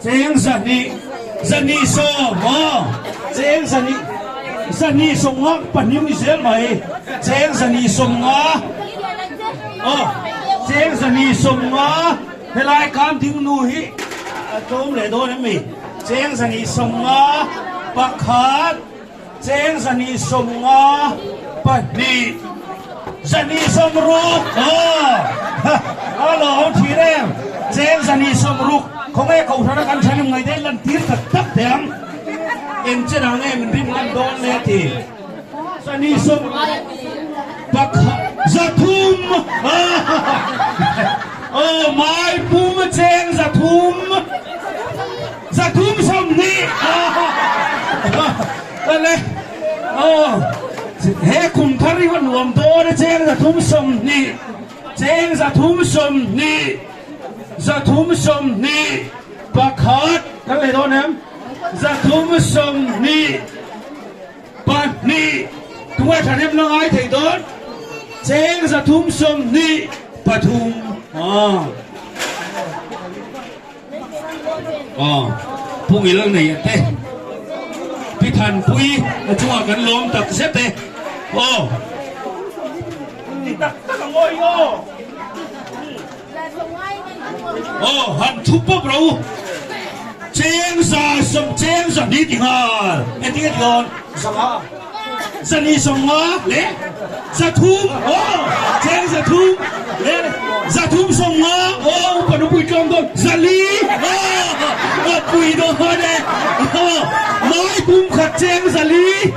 Cheng 200, 210 aw, cheng 200, 250 pahnih ni zel mai, cheng 250 aw, cheng 250 helai kam ding nu hi a tlawm leh dawn em mi? Cheng 250 pakhat. Cheng 250 pahnih 260 aw a lawm thin em cheng 260 khawnge kohhrana kan thanem ngai te lan tir tak tak teh ang eng chen ah nge min rim ngam dawn le ti 200 pakhat 300 aw mai pum cheng 300 320 Awle aw he kum thar hi a nuam dawn a cheng 320 cheng 320 320 pakhat kan lei dawn em 320 pahnih tunge thahnem la ngai thei dawn cheng 323 aw. Aw, Pu Ngil nei a te. Pi Thanpui a chungah kan lawm tak zet e. Aw. Ti tak tak ang awi aw. Aw, han thu pawp ro. Cheng za sawm cheng za ni ti nghal. Engtin nge ti dawn? Zanga. 250 leh 300 aw cheng 300 leh 350 aw upa nupui tlawm dawn 400 aw a pui dawn e aw mai pum khat cheng 400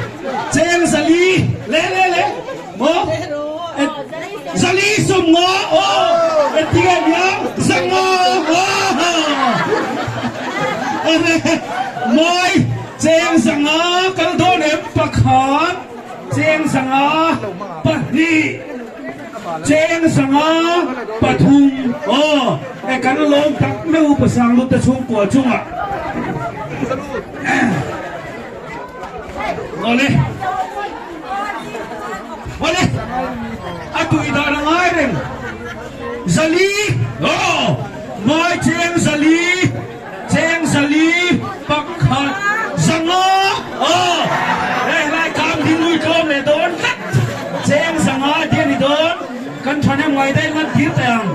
cheng 400 leh leh leh maw 450 aw engtin nge niang 500 aw mai Cheng 500 kal dawn em pakhat, cheng 500 pahnih, cheng 500 pathum aw e kan lawm tak meuh pasang lut te chhungkua chungah awle awle a tui dan a ngai reng 400 aw mai cheng 400. Cheng 400 pakhat 500 aw hei lai kam ding lui tlawm leh dawn tlat cheng 500 ti a ni dawn kan thahnem ngai daih ngan thir teh ang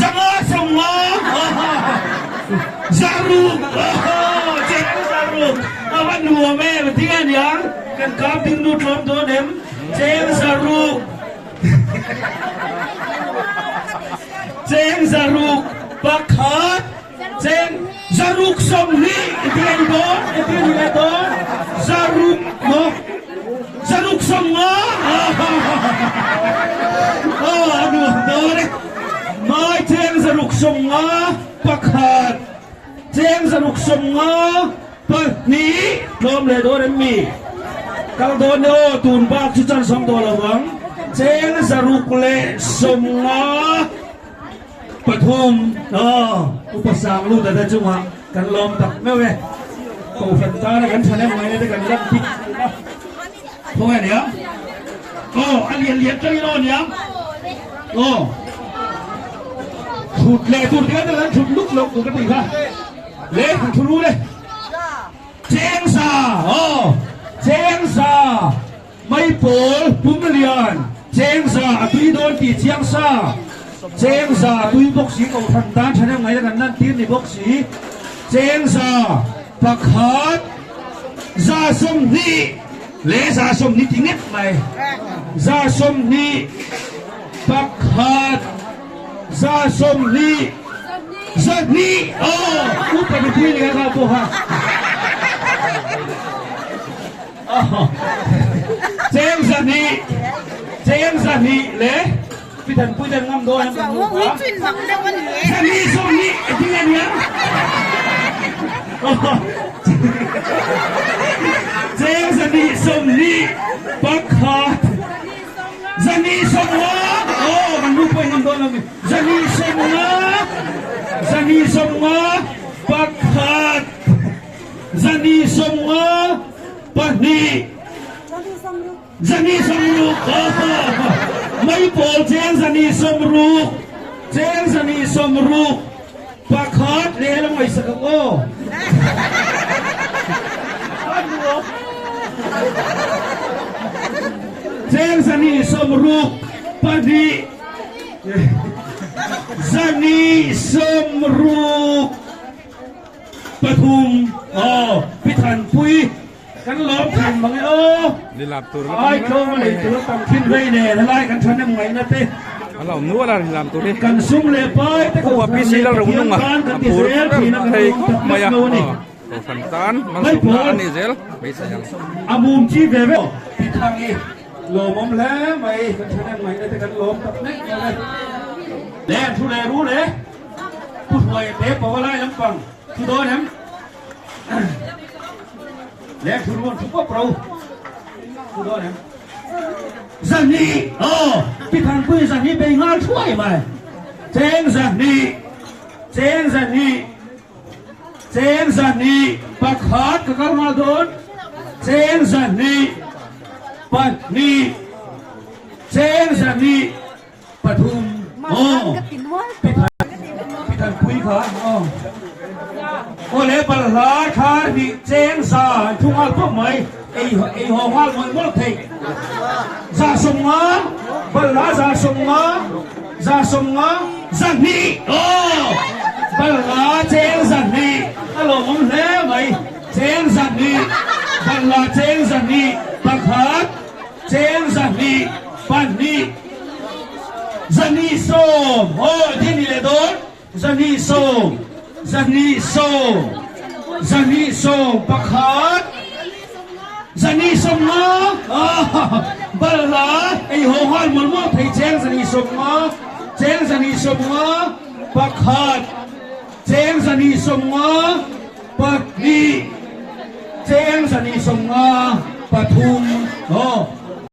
500 50 600 aw cheng 600 a va nuam em a ti a niang kan kam ding nu tlawm dawn em cheng 600 Cheng 600 pakhat, cheng 620 ti a ni dawn, ti a ni leh dawn, 600 maw, 650 aw a nuam dawn e, mai cheng 650 pakhat, cheng 650 pahnih tlawm leh dawn em mi? Kal dawn e aw, tun bak chu chan sawm tawh lo vang. Cheng 653 aw, Upa Sanglu dada chungah kan lawm tak meuh e. Kohhran tana kan thanem ngaina te kan lan bik a. Khawnge nia? Aw, a lian lian tangin aw nia. Aw, thut leh tur te kan thut luk loh tur ka tih kha. Le han thu ru le. Cheng za aw cheng za mai pawl pum lian cheng za a tui dawn tih chiang sa cheng za tui bawk si kohhran tan thahnem ngaihna kan lan tir ni bawk si cheng za pakhat 20 leh 20 ti nghet mai 20 pakhat 20 200 aw upa nupui leh kha pawh kha cheng 200 cheng 200 le pithan pui ten ngam dawn em kan nu kha 200 20 engtin nge nia cheng 220 pakhat 250 aw kan nu pawh ngam dawn lo mi 250 250 pakhat 250 pahnih 260 mai pawl cheng 260 cheng 260 pakhat lehlam ngaihsak ang aw. aw. Cheng 262, 263 aw Pi Thanpui kan lawm thin mang e aw. Nilap tur la Ai tlawm a nei tur a tam thin vei nen helai kan thahnem ngaihna te. A lo nual a nilam tur hi. Kan sum leh pai te Khua kohhran PC leh lal Pathian ro nunga tan kan a ti phur zel thin a kan thei lawm khawp tak mai a vek lo a ni. Kohhran tan malsawmna a ni zel beisei ang. A mum chi ve ve ti thang i lawmawm hle mai kan thahnem ngaihna te kan lawm tak nek nek e. Le thu leh ru le pu hruai te pawalai lampang thu dawn em? Le thu ruan thu pawp ro thu dawn em? 200 aw pi Thanpui 200 bei nghal thuai mai cheng 200 cheng 200 cheng 201 ka kal nghal dawn cheng 202 cheng 203 aw pi Pi Thanpui kha aw aw le balhla thar hnih cheng za an thu nghal pawp mai ei ei haw nghal mawlh mawlh theih 150 balhla 150 150 200 aw balhla cheng 200 a lawmawm hle mai cheng 200 balhla cheng 201 cheng 202 210 aw thil ni leh dawn 210 210 211 250 balhla ei haw nghal mawlh mawlh thei cheng 250 cheng 251 cheng 252 cheng 253 aw.